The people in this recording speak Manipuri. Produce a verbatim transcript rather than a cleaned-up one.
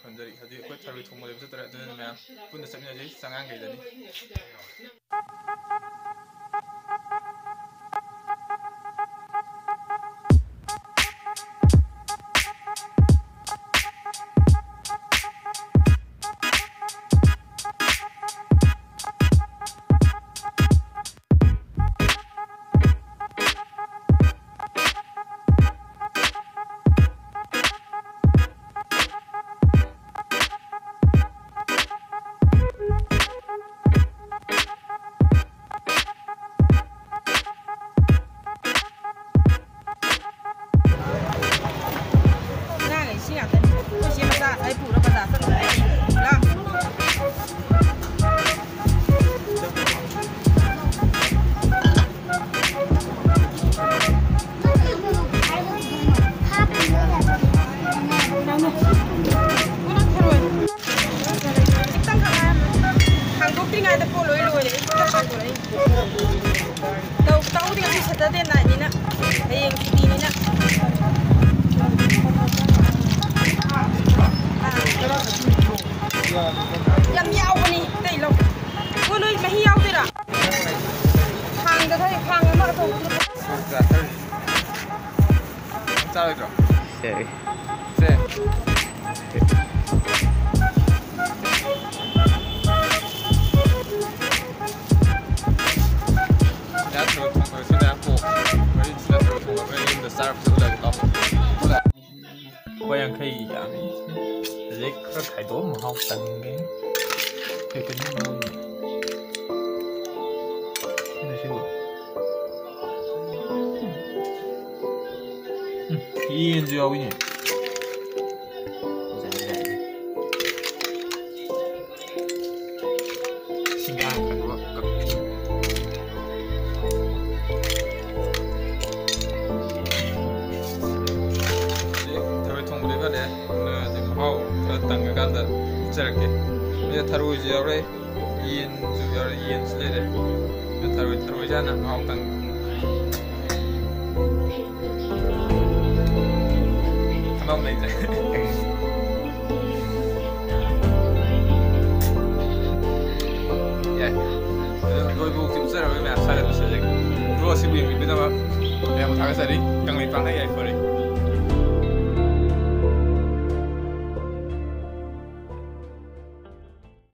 ꯈꯟꯖꯔꯤ꯫ ꯍꯧꯖꯤꯛ ꯑꯩꯈꯣꯏ ꯊꯔꯣꯏ ꯊꯣꯡꯕ ꯂꯩꯕ ꯆꯠꯇꯣꯔꯦ, ꯑꯗꯨꯅ ꯃꯌꯥꯝ ꯄꯨꯟꯅ ꯆꯠꯃꯤꯟꯅꯁꯤ ꯆꯉꯥꯡꯈꯩꯗꯅꯤ꯫ ꯑꯉꯥꯡꯈꯩ ꯁꯤ ꯉꯥꯛꯇꯅꯤ꯫ ꯑꯩꯈꯣꯏ ꯆꯦ ꯃꯆꯥ ꯉꯁꯥꯏ ꯄꯨꯔ ꯕꯖꯥꯔ ꯆꯠꯂꯨꯔꯦ꯫ ꯂꯥ꯫ ꯈꯤꯇꯪ ꯈꯛ ꯉꯥꯏꯔꯝꯃꯦ꯫ ꯍꯥꯡꯗꯣꯛꯇ꯭ꯔꯤꯉꯩꯗ ꯄꯣꯠ ꯂꯣꯏ ꯂꯣꯏꯔꯦ꯫ ꯇꯧ-, ꯇꯧꯗꯦ, ꯉꯁꯤ Saturday nightꯅꯤꯅ꯫ ꯍꯌꯦꯡ ꯁꯨꯇꯤꯅꯤꯅ꯫ ꯑꯥ꯫ ꯌꯥꯝ ꯌꯥꯎꯕꯅꯤ, ꯑꯇꯩ ꯂꯧ꯫ ꯑꯣ, ꯅꯣꯏ ꯃꯍꯤ ꯌꯥꯎꯗꯣꯏꯔꯥ? ꯈꯥꯡꯗ ꯈꯔ, ꯈꯥꯡ ꯑꯃ ꯑꯆꯧꯕꯗꯨꯗ꯫ ꯆꯥꯔꯣꯏꯗ꯭ꯔꯣ? ꯁꯦ꯫ ꯁꯦ꯫ ꯌꯥ, ꯊꯔꯣꯏ ꯊꯣꯡꯕꯁꯤꯅ ꯀꯣ, ꯃꯔꯤꯟꯁꯤꯅ ꯊꯔꯣꯏ ꯊꯣꯡꯕ ꯑꯩꯈꯣꯏ ꯌꯨꯝꯗ ꯆꯥꯔꯛꯄꯗ ꯎꯠꯂꯒꯦ, ꯂꯥꯛꯑꯣ꯫ ꯂꯨꯄꯥ ꯌꯥꯡꯈꯩ ꯌꯥꯝꯃꯤ꯫ ꯑꯗꯩ ꯈꯔ ꯈꯥꯏꯗꯣꯛꯑ ꯃꯍꯥꯎ ꯇꯪꯒꯦ꯫ ꯀꯩ ꯀꯩꯅꯣ ꯃꯍꯥꯎ? ꯁꯤꯅ ꯁꯤꯕꯨ꯫ ꯎꯝ, ꯌꯦꯟꯁꯨ ꯌꯥꯎꯏꯅꯦ꯫ ꯁꯤꯡꯒꯥ ꯀꯛꯄ꯫ ꯊꯔꯣꯏ ꯊꯣꯡꯕ ꯂꯩꯕꯅꯦ꯫ ꯃꯍꯥꯎ ꯈꯔ ꯇꯪꯉꯀꯥꯟꯗ ꯎꯠꯆꯔꯛꯀꯦ꯫ ꯊꯔꯣꯏꯁꯨ ꯌꯥꯎꯔꯦ꯫ ꯌꯦꯟꯁꯨ ꯌꯥꯎꯔꯦ, ꯌꯦꯟꯁꯨ ꯂꯩꯔꯦ꯫ ꯑꯗꯨ ꯊꯔꯣꯏ, ꯊꯔꯣꯏꯁꯦ ꯍꯥꯟꯅ ꯃꯍꯥꯎ ꯇꯪ-, ꯊꯝꯐꯝ ꯂꯩꯇ꯭ꯔꯦ꯫ ꯐꯖꯔꯤ꯫ ꯀꯪꯂꯩꯄꯥꯛꯅ ꯌꯥꯏꯐꯔꯦ꯫